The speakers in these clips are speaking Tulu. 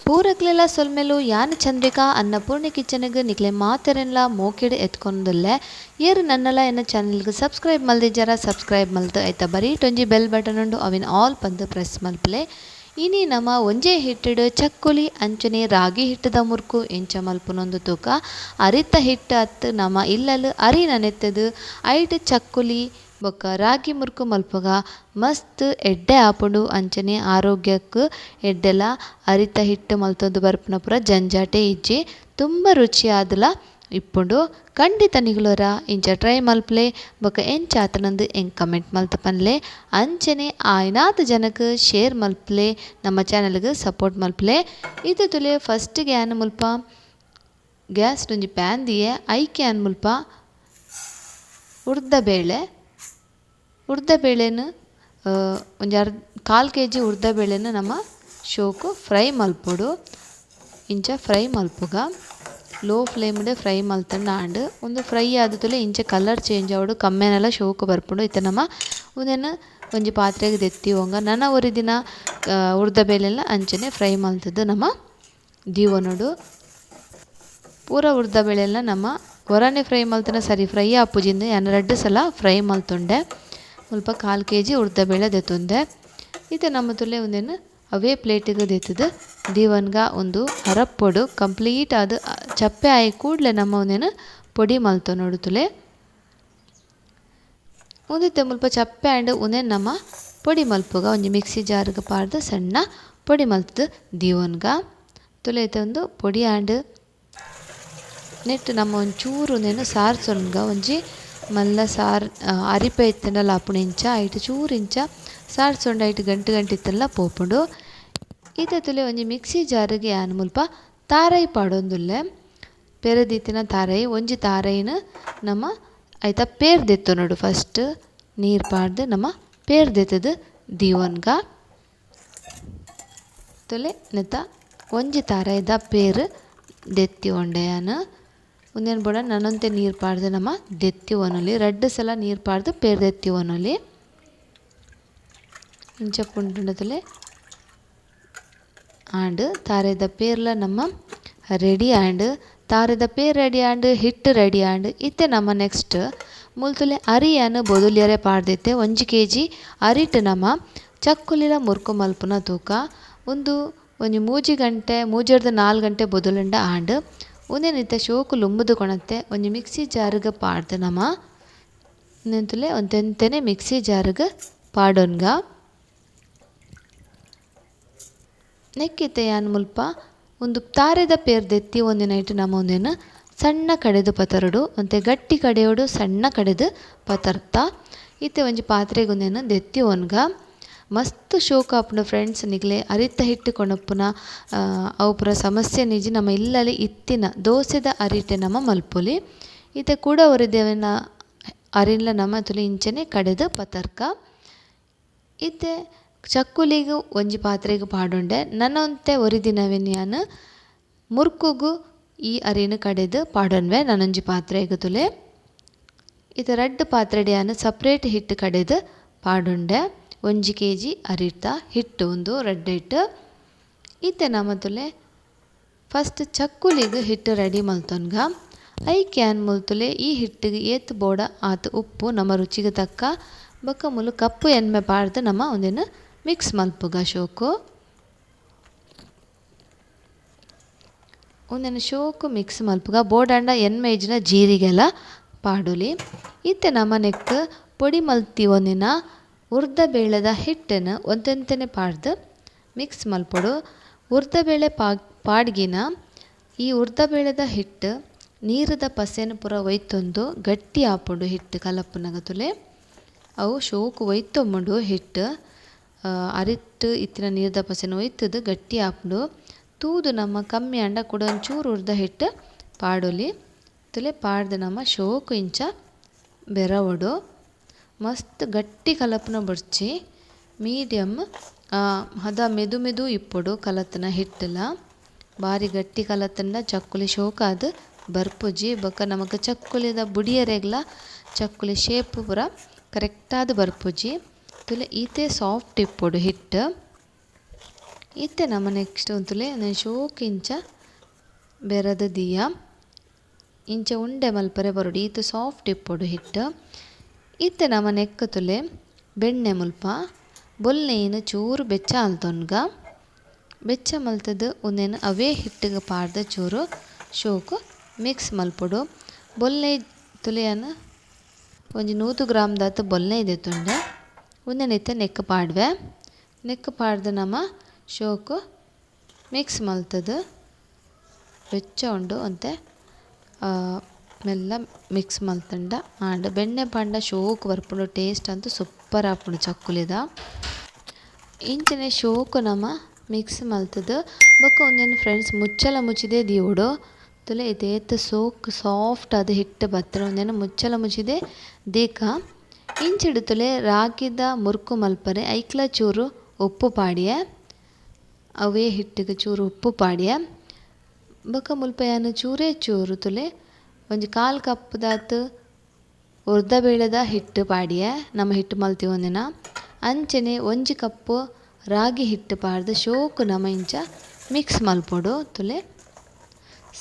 ಪೂರಕ್ಲೆಲ ಸೊಲ್ಮೆಲು ಯಾನ್ ಚಂದ್ರಿಕಾ ಅನ್ನಪೂರ್ಣೆ ಕಿಚನ್ಗ್ ನಿಕ್ಲೆ ಮಾತೆರೆನ್ಲ ಮೋಕೆಡ್ ಎತ್ಕೊಂದುಲ್ಲೆ. ಏರ್ ನನ್ನಲ ಎನ್ನ ಚಾನೆಲ್ಗ್ ಸಬ್ಸ್ಕ್ರೈಬ್ ಮಲ್ದಿಜ್ಜರ ಸಬ್ಸ್ಕ್ರೈಬ್ ಮಲ್ತ್ ಐತ ಬರೀಟ್ ಒಂಜಿ ಬೆಲ್ ಬಟನ್ ಉಂಡು ಅವೆನ್ ಆಲ್ ಪಂದ್ ಪ್ರೆಸ್ ಮಲ್ಪುಲೆ. ಇನಿ ನಮ ಒಂಜೇ ಹಿಟ್ಟುಡು ಚಕ್ಕುಲಿ ಅಂಚನೆ ರಾಗಿ ಹಿಟ್ಟುದ ಮುರ್ಕು ಎಂಚ ಮಲ್ಪುನೊಂದು ತೂಕ. ಅರಿತ ಹಿಟ್ಟು ಅತ್ ನಮ ಇಲ್ಲಲ್ ಅರಿ ನನೆತ್ತದು ಐಟ್ ಚಕ್ಕುಲಿ ಬೊಕ್ಕ ರಾಗಿ ಮುರ್ಕು ಮಲ್ಪುಗ ಮಸ್ತ್ ಎಡ್ಡೆ ಆಪುಂಡು ಅಂಚನೆ ಆರೋಗ್ಯಕ್ಕೆ ಎಡ್ಡೆಲ. ಅರಿತ ಹಿಟ್ಟು ಮಲ್ತೊಂದು ಬರ್ಪುನ ಪೂರ ಜಂಜಾಟೆ ಇಜ್ಜಿ, ತುಂಬ ರುಚಿಯಾದಲ ಇಪ್ಪುಂಡು. ಖಂಡಿತ ನಿಗುಲೋರ ಇಂಚ ಟ್ರೈ ಮಲ್ಪಲೆ ಬೊಕ್ಕ ಎಂಚ ಆತನಂದು ಎಂಕ್ ಕಮೆಂಟ್ ಮಲ್ತ ಪನ್ಲೆ. ಅಂಚನೆ ಆಯ್ನಾತ್ ಜನಕ್ ಶೇರ್ ಮಲ್ಪಲೆ, ನಮ್ಮ ಚಾನೆಲ್ಗೆ ಸಪೋರ್ಟ್ ಮಲ್ಪಲೆ. ಇದು ತುಲೆ ಫಸ್ಟ್ ಗ್ಯಾನ್ ಮುಲ್ಪ ಗ್ಯಾಸ್ ಒಂಜಿ ಪ್ಯಾನ್ ದಿಯೆ, ಐಕ್ ಯಾನ್ ಮುಲ್ಪ ಉರ್ದ ಬೇಳೆ, ಉರ್ದ ಬೇಳೆನ್ ಒಂಜಿ ಅರ್ಧ ಕಾಲು ಕೆ ಜಿ ಉರ್ದ ಬೇಳೆನ್ ನಮ್ಮ ಶೋಕು ಫ್ರೈ ಮಲ್ಪೊಡು. ಇಂಚ ಫ್ರೈ ಮಲ್ಪುಗ ಲೋ ಫ್ಲೇಮ್ಡೆ ಫ್ರೈ ಮಲ್ತಂಡ ಆಂಡ್ ಒಂದು ಫ್ರೈ ಆದತುಲೆ ಇಂಚ ಕಲರ್ ಚೇಂಜ್ ಆವಡು, ಕಮ್ಮೆನೆಲ್ಲ ಶೋಕು ಬರ್ಪುಂಡು. ಇತ್ತೆ ನಮ್ಮ ಉಂದೆನ್ ಒಂಜಿ ಪಾತ್ರೆಗೆ ದೆತ್ತಿ ಒಂಗ ನನ ಒರಿ ದಿನ ಉರ್ದ ಬೇಳೆಲ್ಲ ಅಂಚನೆ ಫ್ರೈ ಮಲ್ತದ್ದು ನಮ್ಮ ದೀವನೊಡು. ಪೂರ ಉರ್ದ ಬೇಳೆಲ್ಲ ನಮ್ಮ ಹೊರನೆ ಫ್ರೈ ಮಲ್ತನ ಸರಿ ಫ್ರೈ ಆಪುಜಿಂದ ಯಾನ್ ರಡ್ಡ್ ಸಲ ಫ್ರೈ ಮಲ್ತುಂಡೆ. ಮುಲ್ಪ ಕಾಲು ಕೆ ಜಿ ಉರ್ದ ಬೇಳೆ ದೆತ್ತುಂದೆ. ಇತ್ತೆ ನಮ್ಮ ತುಲೆ ಉಂದೆನ್ ಅವೇ ಪ್ಲೇಟಿಗೆ ದೆತ್ತದು ದೀವನ್ಗ ಒಂದು ಅರಪ್ಪೊಡು ಕಂಪ್ಲೀಟ್ ಆದ್ ಚಪ್ಪೆ ಆಯಿ ಕೂಡ್ಲೆ ನಮ್ಮ ಉಂದೆನ್ ಪೊಡಿ ಮಲ್ತೊನೊಡು ತುಲೆ. ಉಂದಿತ್ತೆ ಮುಲ್ಪ ಚಪ್ಪೆ ಆಂಡ್ ಉಂದೆನ್ ನಮ್ಮ ಪೊಡಿ ಮಲ್ಪುಗ ಒಂಜಿ ಮಿಕ್ಸಿ ಜಾರ್ಗ್ ಪಾಡ್ದ್ ಸಣ್ಣ ಪೊಡಿ ಮಲ್ತದು ದೀವನ್ಗ ತುಲೆ. ಇತ್ತೆ ಒಂದು ಪೊಡಿ ಆಂಡ್ ನೆಟ್ ನಮ್ಮ ಒಂಚೂರು ಉಂದೆನ್ ಸಾರ್ಸೊನ್ಗ ಒಂಜಿ ಮಲ್ಲ ಸಾರ್ ಅರಿಪೆ ಇತ್ತಂಡಲ ಆಪುಂಡು ಇಂಚ ಐಟ್ ಚೂರು ಇಂಚ ಸಾರ್ಸೊಂಡ ಐಟ್ ಗಂಟು ಗಂಟು ಇತ್ತಲ್ಲ ಪೋಪುಂಡು. ಇತ್ತೆ ತುಲೆ ಒಂಜಿ ಮಿಕ್ಸಿ ಜಾರಿಗೆ ಯಾನ್ ಮುಲ್ಪ ತಾರೈ ಪಾಡೊಂದುಲ್ಲೆ. ಪೆರದಿತ್ತಿನ ತಾರೈ ಒಂಜಿ ತಾರೈನ್ ನಮ್ಮ ಐತ ಪೇರ್ ದೆತ್ತೊನೊಡು. ಫಸ್ಟ್ ನೀರು ಪಾಡ್ದು ನಮ್ಮ ಪೇರ್ ದೆತ್ತದು ದೀವನ್ಗ ತುಲೆ. ನೆತ್ತ ಒಂಜಿ ತಾರೈದ ಪೇರ್ ದೆತ್ತಿ ಒಂಡೆ ಯಾನ್ ಉಂದೆನ್ ಬೋಡ ನನೊಂತೆ ನೀರು ಪಾಡ್ದು ನಮ್ಮ ದೆತ್ತಿ ಒನೊಲಿ. ರಡ್ಡ್ ಸಲ ನೀರು ಪಾಡ್ದು ಪೇರ್ ದೆತ್ತಿ ಒನೊಲಿ. ಇಂಚ ಪುಂಡುಂಡದಲೆ ಆಂಡ್ ತಾರೆದ ಪೇರ್ಲ ನಮ್ಮ ರೆಡಿ ಆಂಡ್. ತಾರೆದ ಪೇರ್ ರೆಡಿ ಆಂಡ್, ಹಿಟ್ಟು ರೆಡಿ ಆಂಡ್. ಇತ್ತೆ ನಮ್ಮ ನೆಕ್ಸ್ಟ್ ಮುಲ್ತುಲೆ ಅರಿಯನ್ನು ಬೊದುಲಿಯರೆ ಪಾಡ್ದಿತ್ತೆ. ಒಂಜಿ ಕೆ ಜಿ ಅರಿಟ್ ನಮ್ಮ ಚಕ್ಕುಲಿಲ ಮುರ್ಕು ಮಲ್ಪುನ ತೂಕ. ಉಂದು ಒಂಜಿ ಮೂಜಿ ಗಂಟೆ ಮೂಜೆರ್ದ್ 4 ಗಂಟೆ ಬೊದುಲುಂಡ ಆಂಡ್. ಉಂದೆನಿತ್ತೆ ಶೋಕು ಲುಂಬುದು ಕೊಣತ್ತೆ ಒಂಜಿ ಮಿಕ್ಸಿ ಜಾರ್ಗ್ ಪಾಡ್ದು ನಮ ಉಂದೆನ್ ಒಂತೆಂತೆನೆ ಮಿಕ್ಸಿ ಜಾರ್ಗ್ ಪಾಡೊನ್ಗ. ನೆಕ್ಕಿತ್ತೆ ಯಾನ್ ಮುಲ್ಪ ಒಂದು ತಾರೆದ ಪೇರ್ ದೆತ್ತಿ ಒಂದಿನ ಇಟ್ಟು ನಮ ಒಂದೇನು ಸಣ್ಣ ಕಡೆದು ಪತರಡು, ಒಂತೆ ಗಟ್ಟಿ ಕಡೆಯೋಡು ಸಣ್ಣ ಕಡೆದು ಪತರ್ತ. ಇತ್ತೆ ಒಂಜಿ ಪಾತ್ರೆಗೆ ಒಂದೇನು ದೆತ್ತಿ ಒನ್ಗ. ಮಸ್ತ್ ಶೋಕ್ ಆಪುಂಡು ಫ್ರೆಂಡ್ಸ್. ನಿಗ್ಲೆ ಅರಿತ ಹಿಟ್ಟು ಕೊಣಪ್ಪುನ ಅವು ಪೂರ ಸಮಸ್ಯೆ ನಿಜ ನಮ್ಮ ಇಲ್ಲಲ್ಲಿ ಇತ್ತಿನ ದೋಸೆದ ಅರಿಟೆ ನಮ್ಮ ಮಲ್ಪೊಲಿ. ಇತ್ತೆ ಕೂಡ ಒರಿದೇವನ ಅರಿನ್ಲ ನಮ್ಮ ತುಲಿ ಇಂಚನೆ ಕಡೆದು ಪತರ್ಕ. ಇತ್ತೆ ಚಕ್ಕುಲಿಗು ಒಂಜಿ ಪಾತ್ರೆಗೆ ಪಾಡುಂಡೆ. ನನ್ನೊಂತೆ ಒರಿದಿನವೆನ್ ಯಾನ್ ಮುರ್ಕುಗು ಈ ಅರಿನ ಕಡೆದು ಪಾಡೊನ್ವೆ ನಾನೊಂಜಿ ಪಾತ್ರೆಗೆ ತುಲೆ. ಇತ್ತೆ ರಡ್ಡ್ ಪಾತ್ರೆಡೆ ಯಾನ್ ಸಪ್ರೇಟ್ ಹಿಟ್ಟು ಕಡೆದು ಪಾಡುಂಡೆ. ಒಂಜಿ ಕೆ ಜಿ ಅರಿತ ಹಿಟ್ಟು ಒಂದು ರಡ್ಡ್ ಹಿಟ್ಟು. ಇತ್ತೆ ನಮ್ಮ ತುಲೆ ಫಸ್ಟ್ ಚಕ್ಕುಲಿಗೆ ಹಿಟ್ಟು ರೆಡಿ ಮಲ್ತೊನ್ಗ. ಐಕ್ ಯಾನ್ ಮುಲ್ತುಲೆ ಈ ಹಿಟ್ಟಿಗೆ ಏತ್ ಬೋಡ ಆತ್ ಉಪ್ಪು ನಮ್ಮ ರುಚಿಗೆ ತಕ್ಕ ಬೊಕ್ಕ ಮುಲು ಕಪ್ಪು ಎಣ್ಮೆ ಪಾಡ್ದು ನಮ್ಮ ಒಂದೇನು ಮಿಕ್ಸ್ ಮಲ್ಪುಗ ಶೋಕು. ಒಂದೇನು ಶೋಕು ಮಿಕ್ಸ್ ಮಲ್ಪುಗ ಬೋಡಾಂಡ ಎಣ್ಮೆ ಇಜ್ಜಿನ ಜೀರಿಗೆಲ್ಲ ಪಾಡುಲಿ. ಇತ್ತೆ ನಮ್ಮ ನೆಕ್ ಪೊಡಿ ಮಲ್ತಿ ಒಂದಿನ ಉರ್ದ ಬೇಳೆದ ಹಿಟ್ಟನ್ನು ಒಂತೆಂತೆನೆ ಪಾಡ್ದು ಮಿಕ್ಸ್ ಮಲ್ಪೊಡು. ಉರ್ದ ಬೇಳೆ ಪಾಡ್ಗಿನ ಈ ಉರ್ದ ಬೇಳೆದ ಹಿಟ್ಟು ನೀರದ ಪಸೆನ ಪೂರ ಒಯ್ತೊಂದು ಗಟ್ಟಿ ಆಪುಂಡು ಹಿಟ್ಟು ಕಲಪ್ಪುನಗ ತುಲೆ. ಅವು ಶೋಕು ಒಯ್ತೊಂಬುಂಡು ಹಿಟ್ಟು ಅರಿಟ್ಟು ಇತ್ತಿನ ನೀರದ ಪಸೆನ ಒಯ್ತದು ಗಟ್ಟಿ ಆಪುಂಡು. ತೂದು ನಮ್ಮ ಕಮ್ಮಿ ಅಂಡ ಕೂಡ ಒಂಚೂರು ಉರ್ದ ಹಿಟ್ಟು ಪಾಡೊಲಿ ತುಲೆ. ಪಾಡ್ದು ನಮ್ಮ ಶೋಕು ಇಂಚ ಬೆರವೊಡು. ಮಸ್ತ್ ಗಟ್ಟಿ ಕಲಪುನ ಬೊಡ್ಚಿ, ಮೀಡಿಯಮ್ ಹದ ಮೆದು ಮೆದು ಇಪ್ಪೊಡು ಕಲತನ ಹಿಟ್ಟುಲ. ಬಾರಿ ಗಟ್ಟಿ ಕಲತಂಡ ಚಕ್ಕುಲಿ ಶೋಕಾದ್ ಬರ್ಪುಜಿ. ಬೊಕ್ಕ ನಮಕ್ ಚಕ್ಕುಲಿದ ಬುಡಿಯರೆಗ್ಲ ಚಕ್ಕುಲಿ ಶೇಪ್ ಪೂರ ಕರೆಕ್ಟಾದ್ ಬರ್ಪುಜಿ. ತುಲೆ ಈತೆ ಸಾಫ್ಟ್ ಇಪ್ಪೊಡು ಹಿಟ್ಟು. ಇತ್ತೆ ನಮ ನೆಕ್ಸ್ಟ್ ಉಂತುಲೆ ಶೋಕು ಇಂಚ ಬೆರದ ದೀಯ ಇಂಚ ಉಂಡೆ ಮಲ್ಪರೆ ಬರೊಡು ಈತ್ ಸಾಫ್ಟ್ ಇಪ್ಪೊಡು ಹಿಟ್ಟು. ಇತ್ತೆ ನಮ ನೆಕ್ಕ್ ತುಲೆ ಬೆಣ್ಣೆ ಮುಲ್ಪ ಬೊಲ್ನೆಯಿನ್ ಚೂರು ಬೆಚ್ಚ ಆಲ್ತೊನ್ಗ ಬೆಚ್ಚ ಮಲ್ತುದು ಉಂದೆನ್ ಅವೇ ಹಿಟ್ಟಿಗೆ ಪಾಡ್ದ್ ಚೂರು ಶೋಕು ಮಿಕ್ಸ್ ಮಲ್ಪೊಡು. ಬೊಲ್ನೆಯಿ ತುಲೆಯನ್ ಒಂಜಿ 100 ಗ್ರಾಮ್ ದಾತ್ ಬೊಲ್ನೆಯಿ ದೆತ್ತೊಂಡೆ ಉಂದೆನ್ ಇತ್ತೆ ನೆಕ್ಕ್ ಪಾಡ್ವೆ. ನೆಕ್ಕ್ ಪಾಡ್ದ್ ನಮ ಶೋಕು ಮಿಕ್ಸ್ ಮಲ್ತುದು ಬೆಚ್ಚ ಉಂಡು ಒಂತೆ ಮೆಲ್ಲ ಮಿಕ್ಸ್ ಮಲ್ತುಂಡ ಆಂಡ್. ಬೆಣ್ಣೆ ಪಾಡ್ಂಡ ಶೋಕು ಬರ್ಪುಂಡು, ಟೇಸ್ಟ್ ಅಂತೂ ಸೂಪರ್ ಆಪುಂಡು ಚಕ್ಕುಲಿದ. ಇಂಚನೆ ಶೋಕು ನಮ ಮಿಕ್ಸ್ ಮಲ್ತುದು ಬೊಕ್ಕ ಉಂದೆನ್ ಫ್ರೆಂಡ್ಸ್ ಮುಚ್ಚಲ ಮುಚ್ಚಿದೆ ದೀವೊಡು. ತುಲೆ ಇತ್ ಸೋಕ್ ಸಾಫ್ಟ್ ಆದ್ ಹಿಟ್ಟು ಬತ್ತುಂಡು ಉಂದೆನ್ ಮುಚ್ಚಲ ಮುಚ್ಚಿದೆ ದೀಕ. ಇಂಚಿಡ್ ತುಲೆ ರಾಗಿದ ಮುರ್ಕು ಮಲ್ಪರೆ ಐಕ್ಲ ಚೂರು ಉಪ್ಪು ಪಾಡಿಯೆ, ಅವೇ ಹಿಟ್ಟಿಗೆ ಚೂರು ಉಪ್ಪು ಪಾಡಿಯೆ. ಬೊಕ್ಕ ಮುಲ್ಪ ಯಾನ್ ಚೂರೇ ಚೂರು ತುಲೆ ಒಂಜಿ 1/4 ಕಪ್ ದಾತ್ ಉರ್ದ ಬೇಳೆದ ಹಿಟ್ಟು ಪಾಡಿಯೆ ನಮ್ಮ ಹಿಟ್ಟು ಮಲ್ತಿ ಒಂದಿನ. ಅಂಚನೆ 1 ಕಪ್ ರಾಗಿ ಹಿಟ್ಟು ಪಾಡ್ದು ಶೋಕು ನಮ ಇಂಚ ಮಿಕ್ಸ್ ಮಲ್ಪೊಡು. ತುಲೆ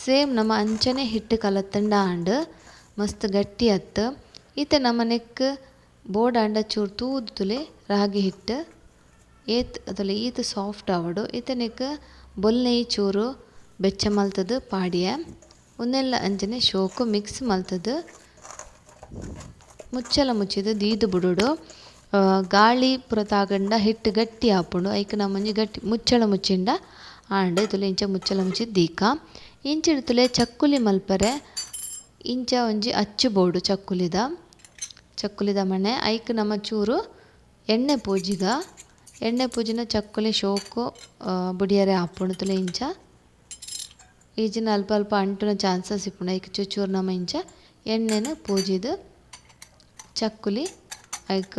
ಸೇಮ್ ನಮ ಅಂಚನೆ ಹಿಟ್ಟು ಕಲತ್ತಂಡ ಆಂಡ್ ಮಸ್ತ್ ಗಟ್ಟಿ ಅತ್ತು. ಇತ್ತೆ ನಮ ನೆಕ್ಕ್ ಬೋಡಾಂಡ ಚೂರು ತೂದು ತುಲೆ ರಾಗಿ ಹಿಟ್ಟು ಏತ್ ತುಲೆ ಈತ್ ಸಾಫ್ಟ್ ಆವೊಡು. ಇತ್ತೆ ನೆಕ್ಕ್ ಬೊಲ್ನೆಯಿ ಚೂರು ಬೆಚ್ಚ ಮಲ್ತುದು ಪಾಡಿಯೆ. ಉಂದೆಲ್ಲ ಅಂಚನೆ ಶೋಕು ಮಿಕ್ಸ್ ಮಲ್ತುದು ಮುಚ್ಚಲ ಮುಚ್ಚಿದ್ ದೀದ್ ಬುಡೊಡು. ಗಾಳಿ ಪೂರ ತಾಗಂಡ ಹಿಟ್ಟು ಗಟ್ಟಿ ಆಪುಂಡು. ಐಕ್ ನಮ ಒಂಜಿ ಗಟ್ಟಿ ಮುಚ್ಚಳ ಮುಚ್ಚಿಂಡ ಆಂಡ್. ತುಲೆ ಇಂಚ ಮುಚ್ಚಳ ಮುಚ್ಚಿದ್ ದೀಕ. ಇಂಚಿಡ್ ತುಲೆ ಚಕ್ಕುಲಿ ಮಲ್ಪರೆ ಇಂಚ ಒಂಜಿ ಅಚ್ಚು ಬೋಡು ಚಕ್ಕುಲಿದ ಚಕ್ಕುಲಿದ ಮಣೆ. ಐಕ್ ನಮ ಚೂರು ಎಣ್ಣೆ ಪೂಜಿಗ. ಎಣ್ಣೆ ಪೂಜಿನ ಚಕ್ಕುಲಿ ಶೋಕು ಬುಡಿಯರೆ ಆಪುಂಡು. ತುಲೆ ಇಂಚ ಈಜಿನ ಅಲ್ಪ ಅಲ್ಪ ಅಂಟುನ ಚಾನ್ಸಸ್ ಇಪ್ಪುಂಡು. ಐಕ್ ಚೂರು ನಮ ಇಂಚ ಎಣ್ಣೆನ್ ಪೂಜಿದ್ ಚಕ್ಕುಲಿ ಐಕ್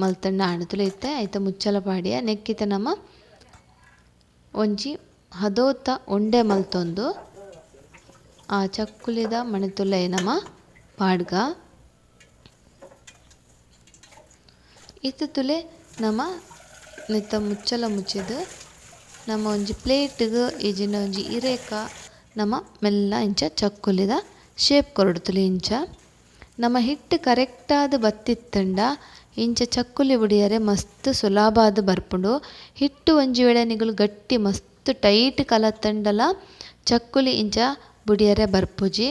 ಮಲ್ತಂಡ ಆಂಡ್. ತುಲೆ ಇತ್ತೆ ಐತ ಮುಚ್ಚಲ ಪಾಡಿಯ. ನೆಕ್ಕಿತ ನಮ ಒಂಜಿ ಹದೋತ ಉಂಡೆ ಮಲ್ತೊಂದು ಆ ಚಕ್ಕುಲಿದ ಮಣೆ ತುಲೆ ನಮ ಪಾಡ್ಗ. ಇತ್ತೆ ತುಲೆ ನಮ ನೆತ್ತ ಮುಚ್ಚಲ ಮುಚ್ಚಿದ್ ನಮ ಒಂಜಿ ಪ್ಲೇಟ್ಗ್ ಇಜಿಂಡ ಒಂಜಿ ಇರೇಕ ನಮ ಮೆಲ್ಲ ಇಂಚ ಚಕ್ಕುಲಿದ ಶೇಪ್ ಕೊರೊಡು. ತುಲೆ ಇಂಚ ನಮ ಹಿಟ್ಟು ಕರೆಕ್ಟಾದ್ ಬತ್ತಿತ್ತಂಡ ಇಂಚ ಚಕ್ಕುಲಿ ಬುಡಿಯರೆ ಮಸ್ತ್ ಸುಲಭಾದ್ ಬರ್ಪುಂಡು. ಹಿಟ್ಟು ಒಂಜಿ ವೇಳೆ ನಿಗುಲು ಗಟ್ಟಿ ಮಸ್ತ್ ಟೈಟ್ ಕಲತ್ತಂಡಲ ಚಕ್ಕುಲಿ ಇಂಚ ಬುಡಿಯರೆ ಬರ್ಪುಜಿ.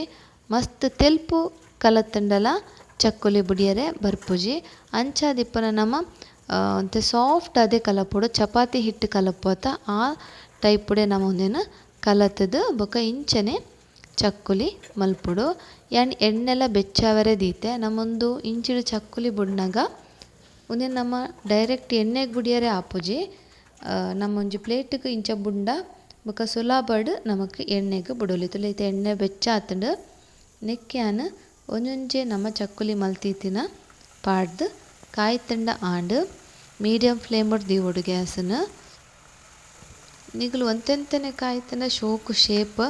ಮಸ್ತ್ ತೆಲ್ಪು ಕಲತ್ತಂಡಲ ಚಕ್ಕುಲಿ ಬುಡಿಯರೆ ಬರ್ಪುಜಿ. ಅಂಚಾದಿಪ್ಪುನ ನಮ ಒಂತೆ ಸಾಫ್ಟ್ ಆದೇ ಕಲಪೊಡು. ಚಪಾತಿ ಹಿಟ್ಟು ಕಲಪೋತ ಆ ಟೈಪುಡೆ ನಮ ಉಂದೆನ್ ಕಲತುದು ಬೊಕ್ಕ ಇಂಚನೆ ಚಕ್ಕುಲಿ ಮಲ್ಪೊಡು. ಯಾನ್ ಎಣ್ಣೆಲ ಬೆಚ್ಚಾವರೆ ದೀತೆ. ನಮೊಂದು ಇಂಚಿಡ್ ಚಕ್ಕುಲಿ ಬುಡ್ನಗ ಉಂದೆನ್ ನಮ ಡೈರೆಕ್ಟ್ ಎಣ್ಣೆಗ್ ಬುಡಿಯರೆ ಆಪುಜಿ. ನಮ ಒಂಜಿ ಪ್ಲೇಟ್ಗ್ ಇಂಚ ಬುಂಡ ಬೊಕ್ಕ ಸುಲಭಡ್ ನಮಕ್ ಎಣ್ಣೆಗ್ ಬುಡೊಲಿ. ತುಲೆ ಇತ್ತೆ ಎಣ್ಣೆ ಬೆಚ್ಚ ಆತುಂಡು. ನೆಕ್ಕ್ ಯಾನ್ ಒಂಜೊಂಜೆ ನಮ ಚಕ್ಕುಲಿ ಮಲ್ತಿತ್ತಿನ ಪಾಡ್ದ್ ಕಾಯ್ತಂಡ ಆಂಡ್. ಮೀಡಿಯಂ ಫ್ಲೇಮ್ ದೀವೊಡು ಗ್ಯಾಸ್ನ್. ನಿಗುಲು ಒಂತೆಂತನೆ ಕಾಯ್ತಂಡ ಶೋಕು ಶೇಪ್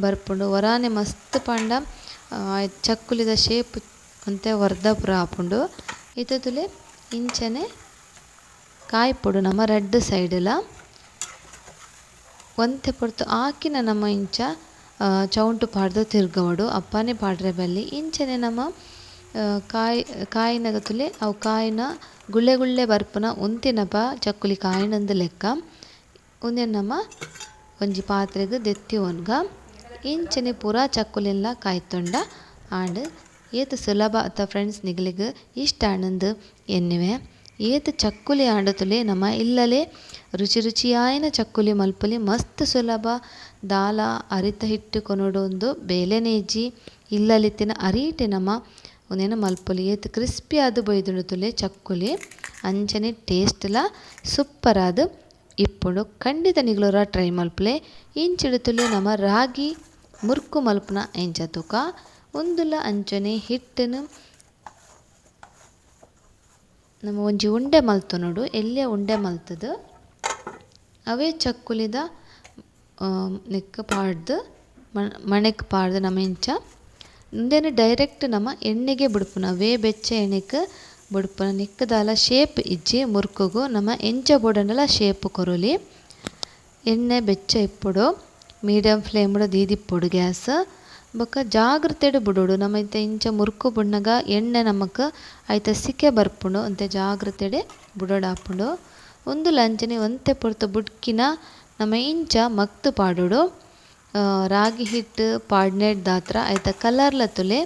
ಬರ್ಪುಂಡು. ಒರಾನೆ ಮಸ್ತ್ ಪಂಡ ಚಕ್ಕುಲಿದ ಶೇಪ್ ಒಂತೆ ವರ್ದ ಪೂರ ಆಪುಂಡು. ಇತ್ತೆ ತುಲೆ ಇಂಚನೆ ಕಾಯ್ಪೊಡು ನಮ ರಡ್ಡ್ ಸೈಡ್ಲ. ಒಂತೆ ಪೊರ್ತು ಆಕಿನ ನಮ ಇಂಚ ಚೌಂಟು ಪಾಡ್ದ್ ತಿರ್ಗವೊಡು. ಅಪ್ಪನೆ ಪಾಡ್ರೆ ಬಲ್ಲಿ. ಇಂಚನೆ ನಮ ಕಾಯಿನಗ ತುಲೆ ಅವು ಕಾಯಿನ ಗುಳ್ಳೆ ಗುಳ್ಳೆ ಬರ್ಪುನ ಉಂತಿನಪ ಚಕ್ಕುಲಿ ಕಾಯಿನಂದ್ ಲೆಕ್ಕ. ಉಂದೆನ್ ನಮ ಒಂಜಿ ಪಾತ್ರೆಗ್ ದೆತ್ತಿ ಒನ್ಗ. ಇಂಚನೆ ಪೂರಾ ಚಕ್ಕುಲಿನ್ಲ ಕಾಯ್ತೊಂಡ ಆಂಡ್. ಏತ್ ಸುಲಭ ಅತ್ತ ಫ್ರೆಂಡ್ಸ್, ನಿಗಲಿಗ್ ಇಷ್ಟ ಆಂಡ್ ಎನ್ನುವೆ. ಏತ್ ಚಕ್ಕುಲಿ ಆಂಡ್ ತುಲೆ ನಮ ಇಲ್ಲಲೆ ರುಚಿ ರುಚಿಯಾಯಿನ ಚಕ್ಕುಲಿ ಮಲ್ಪೊಲಿ ಮಸ್ತ್ ಸುಲಭ. ದಾಲ ಅರಿತ ಹಿಟ್ಟು ಕೊನೊಡು ಬೇಲೆನೇ ಇಜ್ಜಿ. ಇಲ್ಲಲಿತ್ತಿನ ಅರಿಟೆ ನಮ ಉಂದೆನ್ ಮಲ್ಪೊಲಿ. ಏತ್ ಕ್ರಿಸ್ಪಿ ಆದ್ ಬೈದುಂಡು ತುಲೆ ಚಕ್ಕುಲಿ. ಅಂಚನೆ ಟೇಸ್ಟ್ಲ ಸೂಪರ್ ಆದ್ ಇಪ್ಪುಂಡು. ಖಂಡಿತ ನಿಗುಲೊರ ಟ್ರೈ ಮಲ್ಪುಲೆ. ಇಂಚಿಡ್ ತುಲೆ ನಮ ರಾಗಿ ಮುರ್ಕು ಮಲ್ಪುನ ಎಂಚ ತೂಕ. ಉಂದುಲ ಅಂಚನೆ ಹಿಟ್ಟುನು ನಮ ಒಂಜಿ ಉಂಡೆ ಮಲ್ತೊನೊಡು. ಎಲ್ಯ ಉಂಡೆ ಮಲ್ತುದು ಅವೇ ಚಕ್ಕುಲಿದ ನೆಕ್ಕ್ ಪಾಡ್ದ್ ಮಣೆಕ್ ಪಾಡ್ದ್ ನಮ ಇಂಚ ಉಂದೆನ್ ಡೈರೆಕ್ಟ್ ನಮ ಎಣ್ಣೆಗೆ ಬುಡ್ಪುನ. ಅವೇ ಬೆಚ್ಚ ಎಣ್ಣೆಗ್ ಬುಡ್ಪುನ. ನೆಕ್ಕ್ ದಾಲ ಶೇಪ್ ಇಜ್ಜಿ ಮುರ್ಕುಗು. ನಮ ಎಂಚ ಬೋಡಂಡಲ ಶೇಪ್ ಕೊರೊಲಿ. ಎಣ್ಣೆ ಬೆಚ್ಚ ಇಪ್ಪೊಡು, ಮೀಡಿಯಂ ಫ್ಲೇಮ್ ದೀದಿಪ್ಪೊಡು ಗ್ಯಾಸ್. ಬೊಕ್ಕ ಜಾಗ್ರತೆಡ್ ಬುಡೊಡು, ನಮ ಇತ್ತೆ ಇಂಚ ಮುರ್ಕು ಬುಡ್ನಗ ಎಣ್ಣೆ ನಮಕ್ ಐತ ಸಿಕೆ ಬರ್ಪುಂಡು, ಒಂತೆ ಜಾಗ್ರತೆಡ್ ಬುಡೊಡಾಪುಂಡು. ಉಂದುಲ ಅಂಚನೆ ಒಂತೆ ಪೊರ್ತು ಬುಡ್ಕಿನ ನಮ ಇಂಚ ಮಗ್ತ್ ಪಾಡೊಡು. ರಾಗಿ ಹಿಟ್ಟು ಪಾಡ್ನೆಡ್ದಾತ್ರ ಐತ ಕಲರ್ಲ ತುಲೆ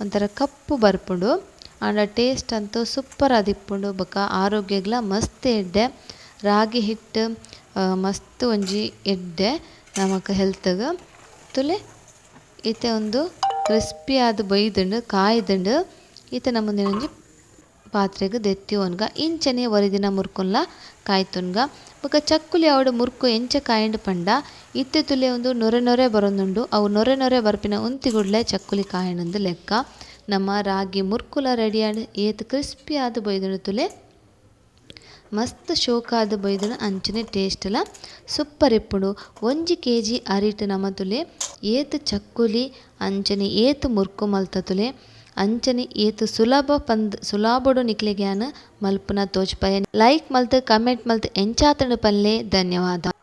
ಒಂಥರ ಕಪ್ಪು ಬರ್ಪುಂಡು, ಆಂಡ ಟೇಸ್ಟ್ ಅಂತೂ ಸೂಪರ್ ಆದಿಪ್ಪುಂಡು. ಬೊಕ್ಕ ಆರೋಗ್ಯಗ್ಲ ಮಸ್ತ್ ಎಡ್ಡೆ, ರಾಗಿ ಹಿಟ್ಟು ಮಸ್ತ್ ಒಂಜಿ ಎಡ್ಡೆ ನಮಕ್ ಹೆಲ್ತ್ಗ್. ತುಲೆ ಇತ್ತೆ ಉಂದು ಕ್ರಿಸ್ಪಿ ಆದ್ ಬೈದುಂಡು, ಕಾಯ್ದುಂಡು. ಇತ್ತೆ ನಮ ಒಂಜಿ ಪಾತ್ರೆಗ್ ದೆತ್ತಿ ಒನ್ಗ ಇಂಚನೆ ಒರಿದಿನ ಮುರ್ಕುನ್ಲ ಕಾಯ್ತುನ್ಗ. ಬೊಕ ಚಕ್ಕುಲಿ ಆವಡ್ ಮುರ್ಕು ಎಂಚ ಕಾಯಿಂಡ್ ಪಂಡ ಇತ್ತೆ ತುಲೆ ಉಂದು ನೊರೆ ನೊರೆ ಬರೊಂದುಂಡು, ಅವು ನೊರೆ ನೊರೆ ಬರ್ಪಿನ ಉಂತಿಗುಡ್ಲೆ ಚಕ್ಕುಲಿ ಕಾಯಿಂಡ್ ಲೆಕ್ಕ. ನಮ್ಮ ರಾಗಿ ಮುರ್ಕುಲ ರೆಡಿ ಆಂಡ್, ಏತ್ ಕ್ರಿಸ್ಪಿ ಆದ್ ಬೈದುಂಡು ತುಲೆ, ಮಸ್ತ್ ಶೋಕಾದ್ ಬೈದುಂಡು, ಅಂಚನೆ ಟೇಸ್ಟ್ಲ ಸೂಪರ್ ಇಪ್ಪುಂಡು. 1 ಕೆಜಿ ಅರಿಟ್ ನಮ ತುಲೆ ಏತ್ ಚಕ್ಕುಲಿ ಅಂಚನೆ ಏತ್ ಮುರ್ಕು ಮಲ್ತ ತುಲೆ, ಅಂಚನೆ ಏತ್ ಸುಲಭ ಪಂದ್ ಸುಲಭಡು ನಿಕ್ಲೆಗ್ ಯಾನ್ ಮಲ್ಪುನ ತೋಜ್ಪಾಯ. ಲೈಕ್ ಮಲ್ತ್ ಕಮೆಂಟ್ ಮಲ್ತ್ ಎಂಚಾತುಂಡು ಪನ್ಲೆ. ಧನ್ಯವಾದ.